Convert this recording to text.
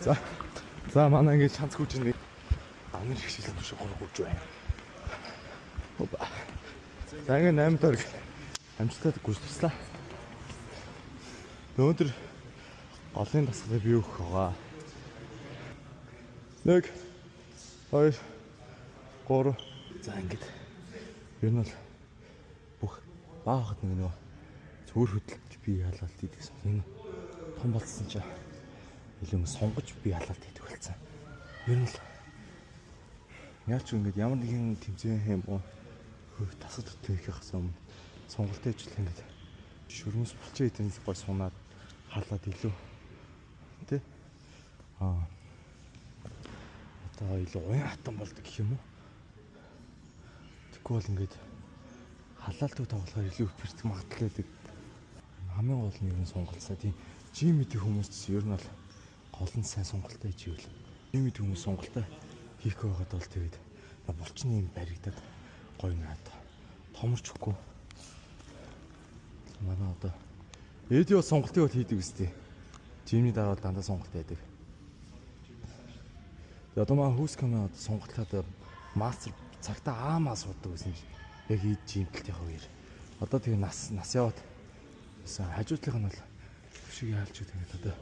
За. За, манай ингэж чанц гүйж нэг амны хичээл түшиг гур гүйж байна. Опа. За, ингэ 8 дөрөг амжилттай гүйж туслаа. Өнөөдөр голын дасгалыг би өгөх байгаа. 1 2 3. За, ингэж ер нь бол бүх баахад нэг нөгөө цөөр хөдөлж би ялалт хийдэг гэсэн. Энэ том болсон чинь илүү юм сонгож би ялалт хийдэг болсон. Ер нь л яаж ч ингэж ямар нэгэн тэмцээн юм уу тасал хөтөлбөр хийхээс өмнө сонголтын ажил ингэж шүрмэс булчин эдэнс гой сунаад халаад илүү тий одоо илүү уян хатан болдог гэх юм уу. Тэгэхгүй бол ингээд халаалтыг тоглохоор илүү өвпэртэх магадлал байдаг. Хамгийн гол нь ер нь сонголцоо тийм gym мэдэх хүмүүс ч ер нь бол гол нь сайн сонголтоо хийвэл gym мэдэх хүмүүс сонголтоо хийх байгаад бол тэгээд булчны юм баригдаад гоё наад томорч өгөхгүй. Манай одоо Эди бол сонголтыг бол хийдэг үстэй. Gym ний дараа бол дандаа сонголт байдаг. Тэгээ одоо маа хүүскамаа одоо сонголтоод мастер цагтаа аамаа суудаг гэсэн чинь яг ийд gym дэлтийн үеэр. Одоо тэгээ нас яваад хажуутлынх нь бол хөшиг яалч гэдэг ингээд одоо